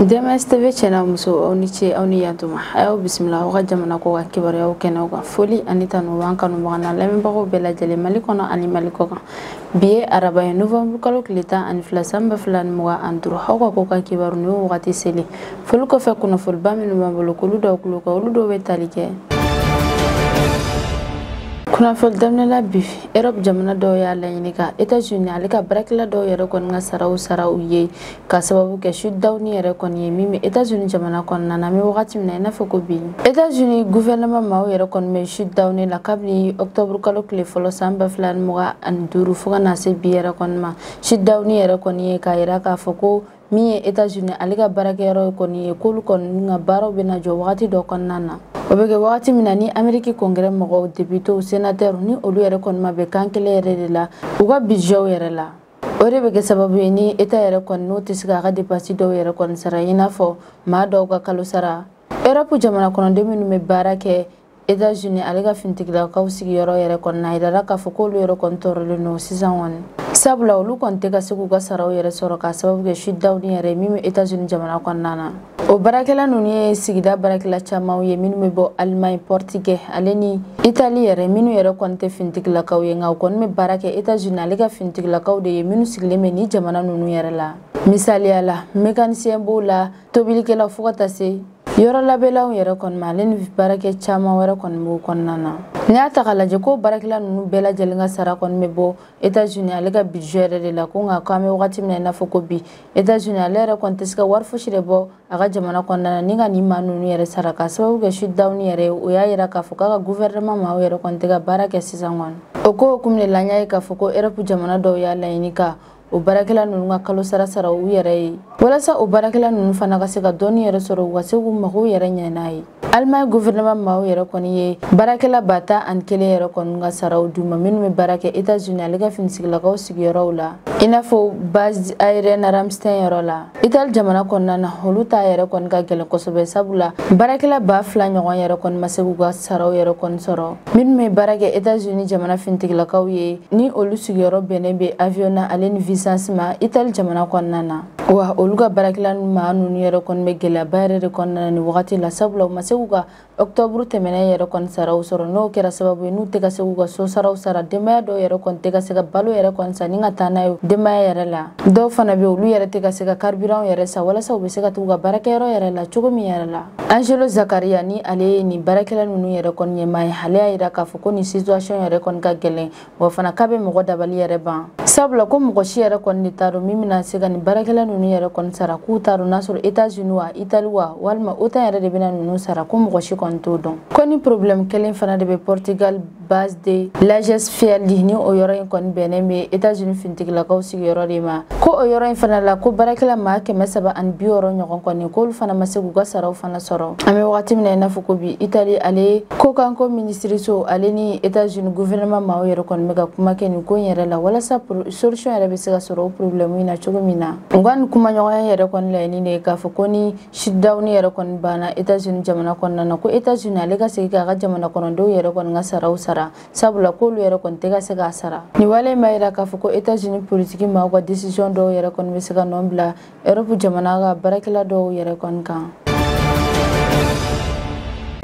DMS TV cɛ muso aw ni ce aw ni yantuma a y'aw bisimila aw ka jamana ko ka kibaruyaw kɛnɛw kan foli ani tanu b'an kanubaga n'a lamɛnbagaw bɛɛ lajɛlen Mali kɔnɔ ani Mali kɔ kan bi ye araba ye novembre kalo tile 12 san 2025 aw ka ko ka kibaru ni o wagati seli foli kɔfɛ kunnafoniba minnu b'an bolo k'olu dɔw kulo kan olu dɔw bɛ tali kɛ kunnafoni daminɛ la bi Europe jamana dɔw y'a laɲini ka États-Unis ale ka baarakɛla dɔw yɛrɛ kɔni ka saraw sara u ye ka sababu kɛ shutdown yɛrɛ kɔni ye min bɛ États-Unis jamana kɔnɔna na an bɛ wagati min na i n'a fɔ ko bi États-Unis gouvernement maaw yɛrɛ kɔni bɛ shutdown la kabini octobre kalo tile fɔlɔ san 2025 fo ka na se bi yɛrɛ kɔni ma shutdown yɛrɛ kɔni ye k'a yira k'a fɔ ko min ye États-Unis ale ka baarakɛyɔrɔ kɔni ye k'olu kɔni ka baaraw bɛna jɔ wagati dɔ kɔnɔna na o bɛ kɛ wagati min na ni Amérique congrès mɔgɔw députés sénateurs ni olu yɛrɛ kɔni ma bɛn kan kelen yɛrɛ de la u ka budget yɛrɛ la o de bɛ kɛ sababu ye ni État yɛrɛ kɔni n'o tɛ se k'a ka dépense dɔw yɛrɛ kɔni sara i n'a fɔ maa dɔw ka kalo sara Europe jamana kɔnɔden minnu bɛ baara kɛ États-Unis ale ka finitigilakaw sigiyɔrɔ yɛrɛ kɔni na a yirala k'a fɔ k'olu yɛrɛ kɔni tɔɔrɔlen don sisan kɔni sabula olu kɔni tɛ ka se k'u ka saraw yɛrɛ sɔrɔ k'a sababu kɛ shutdown yɛrɛ min bɛ États-Unis jamana kɔnɔna na o baarakɛla ninnu ye sigida baarakɛla camanw ye minnu bɛ bɔ Allemagne Portugais ale ni Italie yɛrɛ minnu yɛrɛ kɔni tɛ finitigilakaw ye nka u kɔni bɛ baara kɛ États-Unis ale ka finitigilakaw de ye minnu sigilen bɛ ni jamana ninnu yɛrɛ la misaliya la mécanicien b'o la tobilikɛlaw fo ka taa se yɔrɔ labɛnlaw yɛrɛ kɔni ma ale ni baarakɛ caman wɛrɛ kɔni b'o kɔnɔna na n'i y'a ta k'a lajɛ ko baarakɛla ninnu bɛɛ lajɛlen ka sara kɔni bɛ bɔ États-Unis ale ka budget yɛrɛ de la ko nka k'an bɛ wagati min na i n'a fɔ ko bi États-Unis ale yɛrɛ kɔni tɛ se ka wari fosi de bɔ a ka jamana kɔnɔna na ni ka nin maa ninnu yɛrɛ sara k'a sababu kɛ shutdown yɛrɛ ye o y'a yira k'a fɔ k'a ka gouvernement maaw yɛrɛ kɔni tɛ ka baara kɛ sisan kɔni o ko hukumu de la an y'a ye k'a fɔ ko Europe jamana dɔw y'a laɲini ka o baarakɛla ninnu ka kalo sara sara u yɛrɛ ye walasa o baarakɛla ninnu fana ka se ka dɔɔni yɛrɛ sɔrɔ u ka se k'u magow yɛrɛ ɲɛ n'a ye Allemagne gouvernement maaw yɛrɛ kɔni ye baarakɛla 1001 yɛrɛ kɔni ka saraw d'u ma minnu bɛ baara kɛ États-Unis ale ka finitigilakaw sigiyɔrɔw la i n'a fɔ base aérienne Ramstein yɔrɔ la Italie jamana kɔnɔna na olu ta yɛrɛ kɔni ka gɛlɛn kosɛbɛ sabula baarakɛla 2000 ɲɔgɔn yɛrɛ kɔni ma se k'u ka saraw yɛrɛ kɔni sɔrɔ minnu bɛ baara kɛ États-Unis jamana finitigilakaw ye ni olu sigiyɔrɔ bɛnnen bɛ avion na ale ni Vicence ma Italie jamana kɔnɔna na wa olu ka baarakɛla maa ninnu yɛrɛ kɔni bɛ gɛlɛyaba yɛrɛ de kɔnɔna na nin wagati la sabula u ma se k'u ka octobre tɛmɛnen yɛrɛ kɔni saraw sɔrɔ n'o kɛra sababu ye n'u tɛ ka se k'u ka so saraw sara denbaya dɔw yɛrɛ kɔni tɛ ka se ka balo yɛrɛ kɔni san ni ka taa n'a ye denbaya yɛrɛ la dɔw fana bɛ olu yɛrɛ tɛ ka se ka carburant yɛrɛ san walasa u bɛ se ka t'u ka baarakɛyɔrɔ yɛrɛ la cogo min yɛrɛ la Angelo Zakaria ni ale ye nin baarakɛla ninnu yɛrɛ kɔni ɲɛmaa ye ale y'a yira k'a fɔ ko nin situation yɛrɛ kɔni ka gɛlɛn wa fana k'a bɛ mɔgɔ dabali yɛrɛ ban sabula ko mɔgɔ si yɛrɛ kɔni de t'a dɔn min bɛna se ka nin baarakɛla ninnu yɛrɛ kɔni sara k'u t'a dɔn n'a sɔrɔ États-Unis wa Italie wa walima OTAN yɛrɛ de bɛna ninnu sara ko mɔgɔ si kɔni t'o dɔn ko ni problème kelen fana de bɛ Portugal base de Lajes Field ni o yɔrɔ in kɔni bɛnnen bɛ États-Unis finitigilakaw sigiyɔrɔ de ma ko o yɔrɔ in fana la ko baarakɛla maa 360 ɲɔgɔn kɔni k'olu fana ma se k'u ka saraw fana sɔrɔ an bɛ wagati min na i n'a fɔ ko bi Italie ale kokanko minisiriso ale ni États-Unis gouvernement maaw yɛrɛ kɔni bɛ ka kuma kɛ nin ko in yɛrɛ la walasa solution yɛrɛ bɛ se ka sɔrɔ o problème in na cogo min na u ka nin kumaɲɔgɔnya yɛrɛ kɔni laɲini de ye k'a fɔ ko ni shutdown yɛrɛ kɔni banna États-Unis jamana kɔnɔna na ko États-Unis ale ka segin k'a ka jamana kɔnɔdenw yɛrɛ kɔni ka saraw sara sabula k'olu yɛrɛ kɔni tɛ ka se k'a sara nin wale in b'a yira k'a fɔ ko États-Unis politiki maaw ka décision dɔw yɛrɛ kɔni bɛ se ka nɔ bila Europe jamana ka baarakɛla dɔw yɛrɛ kɔni kan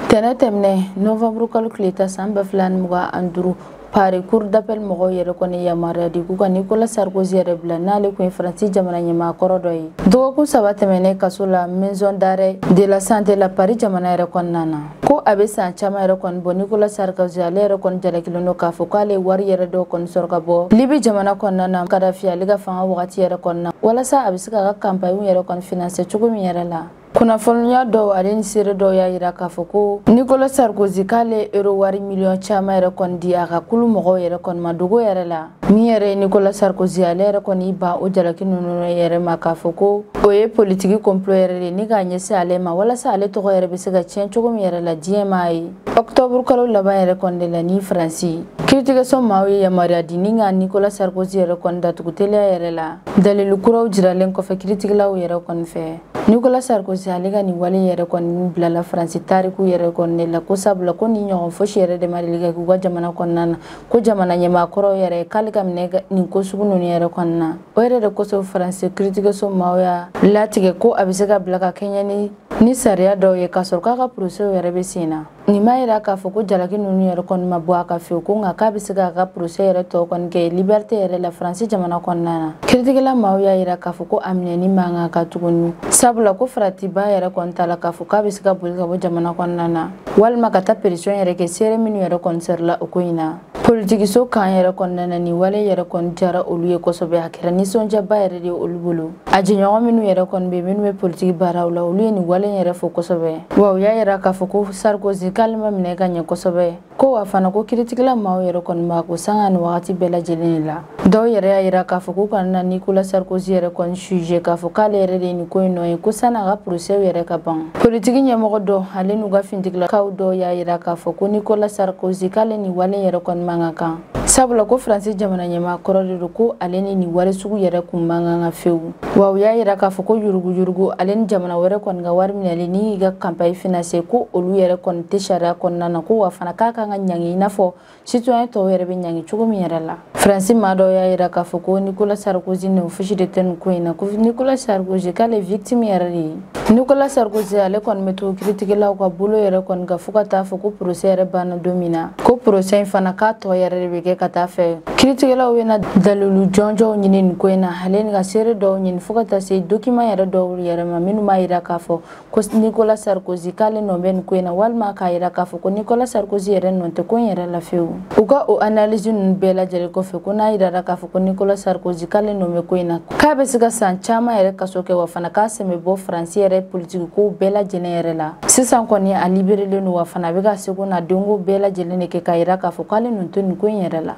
tɛnɛ tɛmɛnɛ novembre kalo tile 10 san 2025 Paris cour d'appel mɔgɔw yɛrɛ kɔni yamaruya di k'u ka Nicolas Sarkozy yɛrɛ bila n'ale kun ye Faransi jamana ɲɛmaa kɔrɔ dɔ ye dɔgɔkun 3 tɛmɛnen kaso la maison d'arrêt de la santé la Paris jamana yɛrɛ kɔnɔna na ko a bɛ san caman yɛrɛ kɔni bɔ Nicolas Sarkozy ale yɛrɛ kɔni jalakilen don k'a fɔ k'ale wari yɛrɛ dɔw kɔni sɔrɔ ka bɔ Libi jamana kɔnɔna na Kadafi ale ka fanga wagati yɛrɛ kɔnɔna walasa a bɛ se k'a ka campagne yɛrɛ kɔni financer cogo min yɛrɛ la kunnafoniya dɔw ale ni seere dɔw y'a yira k'a fɔ ko Nicolas Sarkozy k'ale euro wari miliyɔn caman yɛrɛ kɔni di a ka kulu mɔgɔw yɛrɛ kɔni ma dogo yɛrɛ la min yɛrɛ ye Nicolas Sarkozy ale yɛrɛ kɔni ban o jalaki ninnu yɛrɛ ma k'a fɔ ko o ye politiki complot yɛrɛ de ni k'a ɲɛsin ale ma walasa ale tɔgɔ yɛrɛ bɛ se ka tiɲɛ cogo min yɛrɛ la diɲɛ m'a ye octobre kalo laban yɛrɛ kɔni de la ni Faransi kiiritigɛso maaw ye yamaruya di ni ka Nicolas Sarkozy yɛrɛ kɔni datugu teliya yɛrɛ la dalilu kuraw jiralen kɔfɛ kiiritigɛlaw yɛrɛ kɔni fɛ. Nicolas Sarkozy ale ka nin wale yɛrɛ kɔni bilala Faransi tariku yɛrɛ kɔni la, ko sabula ko ni ɲɔgɔn fosi yɛrɛ de ma deli ka k'u ka jamana kɔnɔna na, ko jamana ɲɛmaa kɔrɔw yɛrɛ k'ale ka minɛ nin ko sugu ninnu yɛrɛ kɔnɔna na. O yɛrɛ de kosɔn Faransi kiiritigɛso maaw y'a latigɛ ko a bɛ se ka bila ka kɛɲɛ ni sariya dɔw ye, k'a sɔrɔ k'a ka procès yɛrɛ bɛ sen na. Nin m'a yira k'a fɔ ko jalaki ninnu yɛrɛ kɔni ma bɔ a ka fiyewu, ko nka k'a bɛ se k'a ka procès yɛrɛ tɔ kɔni kɛ liberté yɛrɛ la Faransi jamana kɔnɔna na. Kiiritigɛla maaw y'a yira k'a fɔ ko a minɛni man kan ka tuguni, sabula ko faratiba yɛrɛ kɔni t'a la k'a fɔ k'a bɛ se ka boli ka bɔ jamana kɔnɔna na, walima ka taa pression yɛrɛ kɛ seere minnu yɛrɛ kɔni sɔrɔla o ko in na. Politikiso kan yɛrɛ kɔnɔna na, nin wale yɛrɛ kɔni diyara olu ye kosɛbɛ, a kɛra nisɔndiyaba yɛrɛ de ye olu bolo. A jɛɲɔgɔn minnu yɛrɛ kɔni bɛ minnu bɛ politiki baaraw la, olu ye nin wale yɛrɛ fo kosɛbɛ. Wa u y'a yira k'a fɔ ko Sarkozy k'ale ma minɛ ka ɲɛ kosɛbɛ, ko wa fana ko kiiritigɛla maaw yɛrɛ kɔni b'a ko sanga ni wagati bɛɛ lajɛlen de la. Dɔw yɛrɛ y'a yira k'a fɔ k'u kana na Nicolas Sarkozy yɛrɛ kɔni sujet k'a fɔ k'ale yɛrɛ de ye nin ko in nɔ ye, ko sanni a ka procès yɛrɛ ka ban. Politiki ɲɛmɔgɔ dɔ ale n'u ka finitigilakaw dɔw y'a yira k'a fɔ ko Nicolas Sarkozy k'ale nin wale yɛrɛ kɔni man ka kan, sabula ko Faransi jamana ɲɛmaa kɔrɔ de don, ko ale ni nin wale sugu yɛrɛ kun man kan ka fewu. Wa u y'a yira k'a fɔ ko yuruguyurugu ale ni jamana wɛrɛ kɔni ka wari minɛli ni y'i ka campagne financer, ko olu yɛrɛ kɔni tɛ sariya kɔnɔna na, ko wa fana k'a kan ka ɲangi i n'a fɔ citoyen tɔw yɛrɛ bɛ ɲangi cogo min yɛrɛ la. Faransi maa dɔw y'a yira k'a fɔ ko Nicolas Sarkozy ni fosi de tɛ nin ko in na, ko Nicolas Sarkozy k'ale victime yɛrɛ de ye. Nicolas Sarkozy ale kɔni bɛ to kiiritigɛlaw ka bolo yɛrɛ kɔni kan fo ka taa fɔ ko procès yɛrɛ banna don min na, ko procès in fana k'a tɔ yɛrɛ de bɛ kɛ ka taa fɛ. Kiiritigɛlaw bɛna dalilu jɔnjɔnw ɲini nin ko in na, ale ni ka seere dɔw ɲini fo ka taa se document yɛrɛ dɔw yɛrɛ ma minnu b'a yira k'a fɔ ko Nicolas Sarkozy k'ale nɔ bɛ nin ko in na, walima k'a yira k'a fɔ ko Nicolas Sarkozy yɛrɛ nɔ tɛ ko in yɛrɛ la fewu. U ka o analyse ninnu bɛɛ lajɛlen kɔfɛ, ko n'a yirara k'a fɔ ko Nicolas Sarkozy k'ale nɔ bɛ ko in na, k'a bɛ se ka san caman yɛrɛ kaso kɛ, wa fana k'a sen bɛ bɔ Faransi yɛrɛ politiki kow bɛɛ lajɛlen yɛrɛ la. Sisan kɔni a libérelen don, wa fana a bɛ ka seko n'a denko bɛɛ lajɛlen de kɛ k'a yira k'a fɔ k'ale nɔ tɛ nin ko in yɛrɛ la.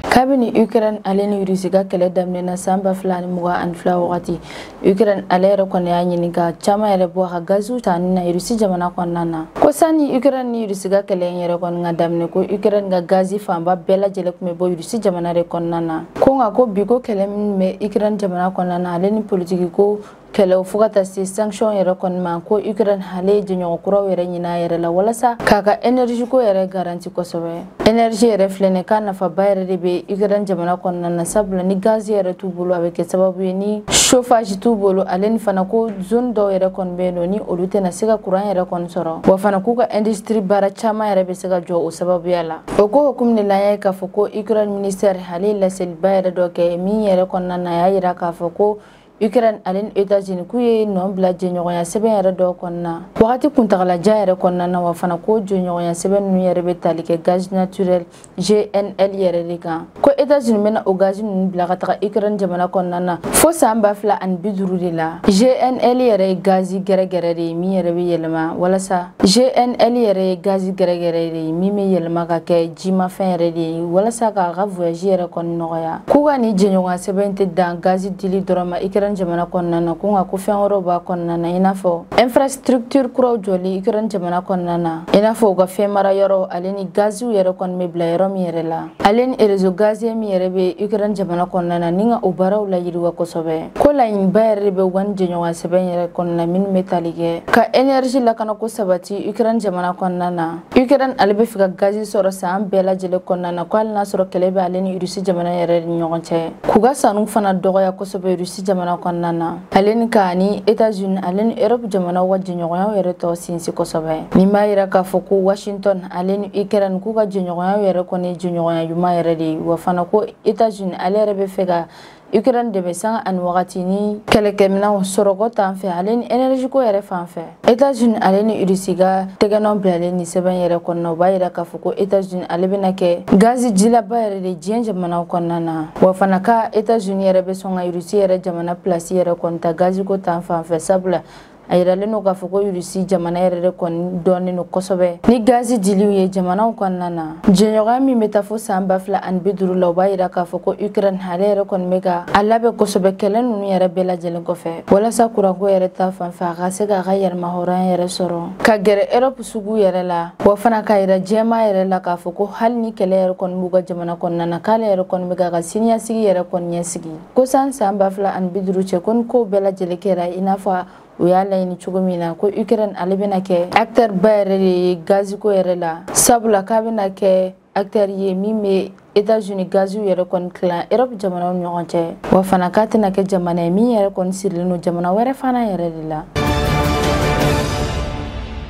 Kabini Ukraine ale ni Russie ka kɛlɛ daminɛna san 2022 wagati, Ukraine ale yɛrɛ kɔni y'a ɲini ka caman yɛrɛ bɔ a ka gaziw tani na Russie jamana kɔnɔna na. Ko sani Ukraine ni Russie ka kɛlɛ in yɛrɛ kɔni ka daminɛ, ko Ukraine ka gazi fanba bɛɛ lajɛlen tun bɛ bɔ Russie jamana de kɔnɔna na. Ko nka ko bi ko kɛlɛ min bɛ Ukraine jamana kɔnɔna na, ale ni politiki ko kɛlɛw fo ka taa se sanction yɛrɛ kɔni ma, ko Ukraine ale ye jɛɲɔgɔn kuraw yɛrɛ ɲini a yɛrɛ la walasa k'a ka énergie ko yɛrɛ garanti kosɛbɛ. Énergie yɛrɛ filɛ nin k'a nafaba yɛrɛ de bɛ Ukraine jamana kɔnɔna na, sabula ni gazi yɛrɛ t'u bolo a bɛ kɛ sababu ye ni chauffage t'u bolo, ale ni fana ko zone dɔw yɛrɛ kɔni bɛ yen nɔ ni olu tɛna se ka courant yɛrɛ kɔni sɔrɔ, wa fana k'u ka industrie baara caman yɛrɛ bɛ se ka jɔ o sababuya la. O ko hukumu de la an y'a ye k'a fɔ ko Ukraine ministère ale ye laseliba yɛrɛ dɔ kɛ min yɛrɛ kɔnɔna na, a y'a yira k'a fɔ ko Ukraine ale ni États-Unis k'u ye nɔ bila jɛɲɔgɔnya sɛbɛn yɛrɛ dɔw kɔnɔna wagati kuntagalajan yɛrɛ kɔnɔna na, wa fana ko jɛɲɔgɔnya sɛbɛn ninnu yɛrɛ bɛ tali kɛ gaz naturel GNL yɛrɛ de kan, ko États-Unis bɛna o gazi ninnu bila ka taga Ukraine jamana kɔnɔna na fo san 2050 de la. GNL yɛrɛ ye gazi gɛrɛgɛrɛ de ye min yɛrɛ bɛ yɛlɛma walasa GNL yɛrɛ ye gazi gɛrɛgɛrɛ de ye min bɛ yɛlɛma ka kɛ jimafɛn yɛrɛ de ye walasa k'a ka voyage yɛrɛ kɔni nɔgɔya. K'u ka nin jɛɲɔgɔnya sɛbɛn tɛ dan gazi dili dɔrɔn ma Ukraine jamana kɔnɔna na, ko nka ko fɛn wɛrɛw b'a kɔnɔna na, i n'a fɔ infrastructure kuraw jɔli Ukraine jamana kɔnɔna na, i n'a fɔ u ka fɛn mara yɔrɔ ale ni gaziw yɛrɛ kɔni bɛ bila yɔrɔ min yɛrɛ la, ale ni réseau gazier min yɛrɛ bɛ Ukraine jamana kɔnɔna na, ni ka o baaraw layiriwa kosɛbɛ. Ko laɲiniba yɛrɛ de bɛ u ka nin jɛɲɔgɔnya sɛbɛn yɛrɛ kɔnɔna minnu bɛ tali kɛ ka énergie lakanako sabati Ukraine jamana kɔnɔna na. Ukraine ale bɛ fɛ ka gazi sɔrɔ san bɛɛ lajɛlen kɔnɔna na, ko hali n'a sɔrɔ kɛlɛ bɛ ale ni Russie jamana yɛrɛ ni ɲɔgɔn cɛ, k'u ka sanu fana dɔgɔya kosɛbɛ Russie jamana kɔnɔna na, ale ni ka ni États-Unis ale ni Europe jamanaw ka jɛɲɔgɔnyaw yɛrɛ tɔ sinsin kosɛbɛ. Nin b'a yira k'a fɔ ko Washington ale ni Ukraine k'u ka jɛɲɔgɔnyaw yɛrɛ kɔni jɛɲɔgɔnya ɲuman yɛrɛ de ye, wa fana ko États-Unis ale yɛrɛ bɛ fɛ ka Ukraine dɛmɛ sanga ani wagati ni kɛlɛkɛminɛnw sɔrɔko t'an fɛ ale ni énergie ko yɛrɛ fan fɛ. États-Unis ale ni Russie ka tɛgɛnɔ bilalen ni sɛbɛn yɛrɛ kɔnɔna, o b'a yira k'a fɔ ko États-Unis ale bɛna kɛ gazi jilaba yɛrɛ de diɲɛ jamanaw kɔnɔna na, wa fana ka États-Unis yɛrɛ bɛ sɔn ka Russie yɛrɛ jamana place yɛrɛ kɔni ta gazi ko t'an fan fɛ, sabula A yiralen don k'a fɔ ko Russie jamana yɛrɛ de kɔni dɔnnen don kosɛbɛ ni gazi diliw ye jamanaw kɔnɔna na. Jɛɲɔgɔnya min bɛ taa fo san 2050 la, o b'a yira k'a fɔ ko Ukraine ale yɛrɛ kɔni bɛ ka a labɛn kosɛbɛ kɛlɛ ninnu yɛrɛ bɛɛ lajɛlen kɔfɛ, walasa kuranko yɛrɛ ta fan fɛ a ka se k'a ka yɛrɛmahɔrɔnya yɛrɛ sɔrɔ ka gɛrɛ Europe sugu yɛrɛ la, wa fana k'a yira jɛma yɛrɛ la k'a fɔ ko hali ni kɛlɛ yɛrɛ kɔni b'u ka jamana kɔnɔna na, k'ale yɛrɛ kɔni bɛ k'a ka siniɲɛsigi yɛrɛ kɔni ɲɛsigi. Ko san 2050 cɛ, ko ni kow bɛɛ lajɛlen kɛra i n'a fɔ u y'a laɲini cogo min na, ko Ukraine ale bɛna kɛ acteur ba yɛrɛ de ye gaziko yɛrɛ la, sabula k'a bɛna kɛ acteur ye min bɛ États-Unis gaziw yɛrɛ kɔni tilan Europe jamanaw ni ɲɔgɔn cɛ, wa fana k'a tɛna kɛ jamana ye min yɛrɛ kɔni sirilen don jamana wɛrɛ fana yɛrɛ de la.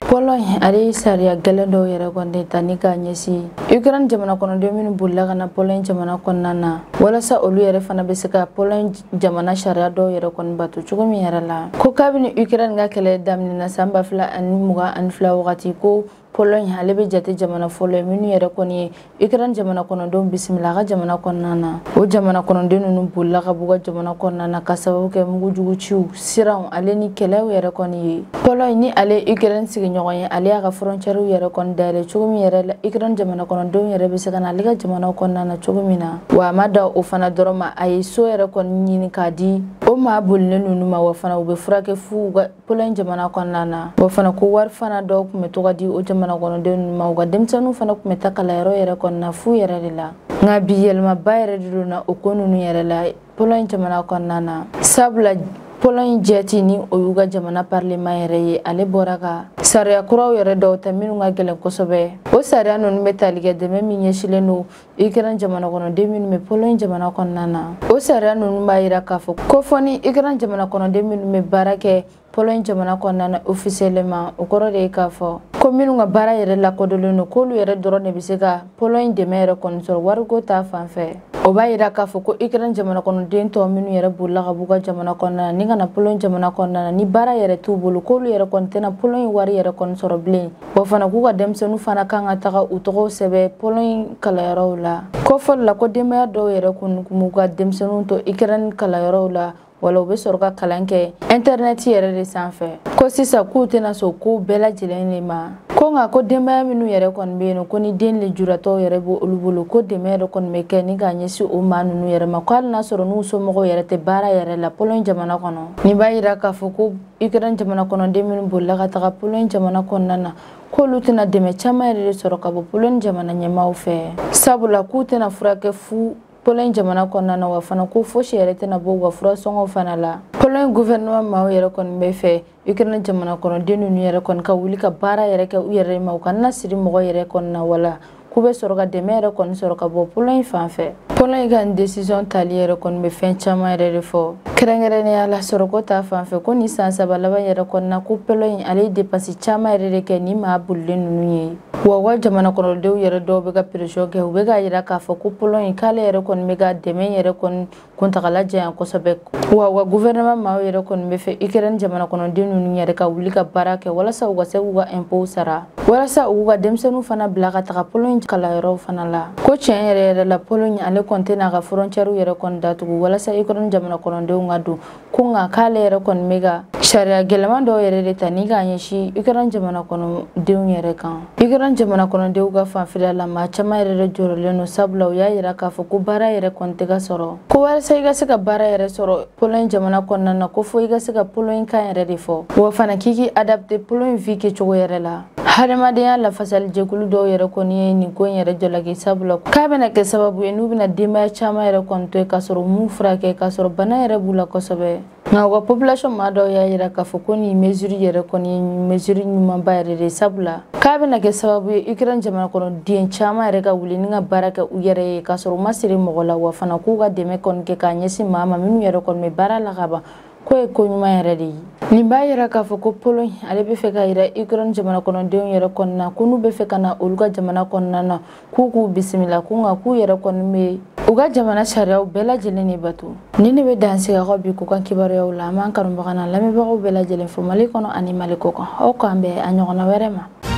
Pologne ale ye sariya gɛlɛn dɔw yɛrɛ kɔni ta ni k'a ɲɛsin Ukraine jamana kɔnɔden minnu bolila ka na Pologne jamana kɔnɔna na, walasa olu yɛrɛ fana bɛ se ka Pologne jamana sariya dɔw yɛrɛ kɔni bato cogo min yɛrɛ la. Ko kabini Ukraine ka kɛlɛ daminɛna san 2022 wagati, ko Pologne ale bɛ jate jamana fɔlɔ ye minnu yɛrɛ kɔni ye Ukraine jamana kɔnɔdenw bisimila a ka jamana kɔnɔna na. O jamana kɔnɔden ninnu bolila ka b'u ka jamana kɔnɔna na ka sababu kɛ mugujuguciw, siranw ale ni kɛlɛw yɛrɛ kɔni ye. Pologne ni ale Ukraine sigiɲɔgɔn ye, ale y'a ka frontière yɛrɛ kɔni dayɛlɛ cogo min yɛrɛ la, Ukraine jamana kɔnɔdenw yɛrɛ bɛ se ka na ale ka jamana kɔnɔna na cogo min na. Wa a ma dan o fana dɔrɔn ma, a ye so yɛrɛ kɔni ɲini k'a di o maa bolilen ninnu ma, wa fana u bɛ furakɛ fu u ka Pologne jamana kɔnɔna na. Wa fana ko wari fana dɔw tun bɛ to ka di o jamana kɔnɔden ninnu ma, u ka denmisɛnninw fana tun bɛ taa kalanyɔrɔ yɛrɛ kɔnɔna fu yɛrɛ de la. Nka bi yɛlɛmaba yɛrɛ de donna o ko ninnu yɛrɛ la Pologne jamana kɔnɔna na, sabula Pologne jɛti ni o y'u ka jamana parlement yɛrɛ ye, ale bɔra ka sariya kuraw yɛrɛ dɔw ta minnu ka gɛlɛn kosɛbɛ. O sariya ninnu bɛ tali kɛ dɛmɛ min ɲɛsinnen don Ukraine jamana kɔnɔden minnu bɛ Pologne jamana kɔnɔna na. O sariya ninnu b'a yira k'a fɔ ko fɔ ni Ukraine jamana kɔnɔden minnu bɛ baara kɛ Pologne jamana kɔnɔna na officiellement, o kɔrɔ de ye k'a fɔ ko minnu ka baara yɛrɛ lakodɔnlen don, k'olu yɛrɛ dɔrɔn de bɛ se ka Pologne dɛmɛ yɛrɛ kɔni sɔrɔ wariko ta fan fɛ. O b'a yira k'a fɔ ko Ukraine jamana kɔnɔden tɔ minnu yɛrɛ bolila ka b'u ka jamana kɔnɔna na ni ka na Pologne jamana kɔnɔna na, ni baara yɛrɛ t'u bolo, k'olu yɛrɛ kɔni tɛna Pologne wari yɛrɛ kɔni sɔrɔ bilen. Wa fana k'u ka denmisɛnninw fana kan ka taga u tɔgɔw sɛbɛn Pologne kalanyɔrɔw la. Ko fɔlɔ la, ko denbaya dɔw yɛrɛ kun b'u ka denmisɛnninw to Ukraine kalanyɔrɔw la, wala u bɛ sɔrɔ ka kalan kɛ internet yɛrɛ de sanfɛ. Ko sisan k'u tɛna sɔn ko bɛɛ lajɛlen de ma. Ko nka ko denbaya minnu yɛrɛ kɔni bɛ yen nɔ, ko ni den lujuratɔw yɛrɛ b'olu bolo, ko dɛmɛ yɛrɛ kɔni bɛ kɛ ni k'a ɲɛsin o maa ninnu yɛrɛ ma, ko hali n'a sɔrɔ n'u somɔgɔw yɛrɛ tɛ baara yɛrɛ la Pologne jamana kɔnɔ. Nin b'a yira k'a fɔ ko Ukraine jamana kɔnɔden minnu bolila ka taga Pologne jamana kɔnɔna na, k'olu tɛna dɛmɛ caman yɛrɛ de sɔrɔ ka bɔ Pologne jamana ɲɛmaaw fɛ, sabula k'u tɛna furakɛ fu Pologne jamana kɔnɔna na, wa fana ko fosi yɛrɛ tɛna bɔ u ka furasɔngɔw fana la. Pologne gouvernement maaw yɛrɛ kɔni bɛ fɛ Ukraine jamana kɔnɔden ninnu yɛrɛ kɔni ka wuli ka baara yɛrɛ kɛ u yɛrɛ ma, u kana siri mɔgɔ yɛrɛ kɔni na, wala k'u bɛ sɔrɔ ka dɛmɛ yɛrɛ kɔni sɔrɔ ka bɔ Pologne fan fɛ. Pologne ka nin décision tali yɛrɛ kɔni bɛ fɛn caman yɛrɛ de fɔ, kɛrɛnkɛrɛnnenya la sɔrɔko ta fan fɛ. Ko nin san 3 laban yɛrɛ kɔnɔna, ko Pologne ale ye dépense caman yɛrɛ de kɛ ni maa bolilen ninnu ye. Wa u ka jamana kɔnɔdenw yɛrɛ dɔw bɛ ka pression kɛ, u bɛ k'a yira k'a fɔ ko Pologne k'ale yɛrɛ kɔni bɛ ka dɛmɛ yɛrɛ kɔni kuntagala janya kosɛbɛ. Wa u ka gouvernement maaw yɛrɛ kɔni bɛ fɛ Ukraine jamana kɔnɔden ninnu yɛrɛ ka wuli ka baara kɛ walasa u ka se k'u ka impôts sara, walasa u ka denmisɛnninw fana bila ka taga Pologne kalanyɔrɔw fana la. Ko tiɲɛ yɛrɛ yɛrɛ la, Pologne ale kɔni tɛna a ka frontière yɛrɛ kɔni datugu walasa Ukraine jamana kɔnɔdenw ka don, ko nka k'ale yɛrɛ kɔni bɛ ka sariya gɛlɛman dɔw yɛrɛ de ta ni k'a ɲɛsin Ukraine jamana kɔnɔdenw yɛrɛ kan. Ukraine jamana kɔnɔdenw ka fanfɛla la, maa caman yɛrɛ de jɔrɔlen don, sabula u y'a yira k'a fɔ ko baara yɛrɛ kɔni tɛ ka sɔrɔ, ko walasa i ka se ka baara yɛrɛ sɔrɔ Pologne jamana kɔnɔna na, ko fo i ka se ka Pologne kan yɛrɛ de fɔ, wa fana k'i k'i adapté Pologne vie kɛcogo yɛrɛ la. Hadamadenya lafasali jɛkulu dɔw yɛrɛ kɔni ye nin ko in yɛrɛ jalaki, sabula k'a bɛna kɛ sababu ye n'u bɛna denbaya caman yɛrɛ kɔni to yen k'a sɔrɔ u m'u furakɛ, k'a sɔrɔ bana yɛrɛ b'u la kosɛbɛ. Nka u ka population maa dɔw y'a yira k'a fɔ ko nin mesure yɛrɛ kɔni ye mesure ɲumanba yɛrɛ de, sabula k'a bɛna kɛ sababu ye Ukraine jamana kɔnɔ den caman yɛrɛ ka wuli ni ka baara kɛ u yɛrɛ ye k'a sɔrɔ u ma siri mɔgɔ la, wa fana k'u ka dɛmɛ kɔni kɛ k'a ɲɛsin maa ma minnu yɛrɛ kɔni bɛ baara la ka ban, k'o ye ko ɲuman yɛrɛ de ye. Nin b'a yira k'a fɔ ko Pologne ale bɛ fɛ ka yira Ukraine jamana kɔnɔdenw yɛrɛ kɔnɔna na ko n'u bɛ fɛ ka na olu ka jamana kɔnɔna na, k'u k'u bisimila, ko nka k'u yɛrɛ kɔni bɛ u ka jamana sariyaw bɛɛ lajɛlen de bato. Nin de bɛ dan sigi aw ka bi ko kan kibaruyaw la. An b'an kanubaga n'an lamɛnbagaw bɛɛ lajɛlen fo Mali kɔnɔ ani Mali kɔ kan. Aw k'an bɛn a ɲɔgɔnna wɛrɛ ma.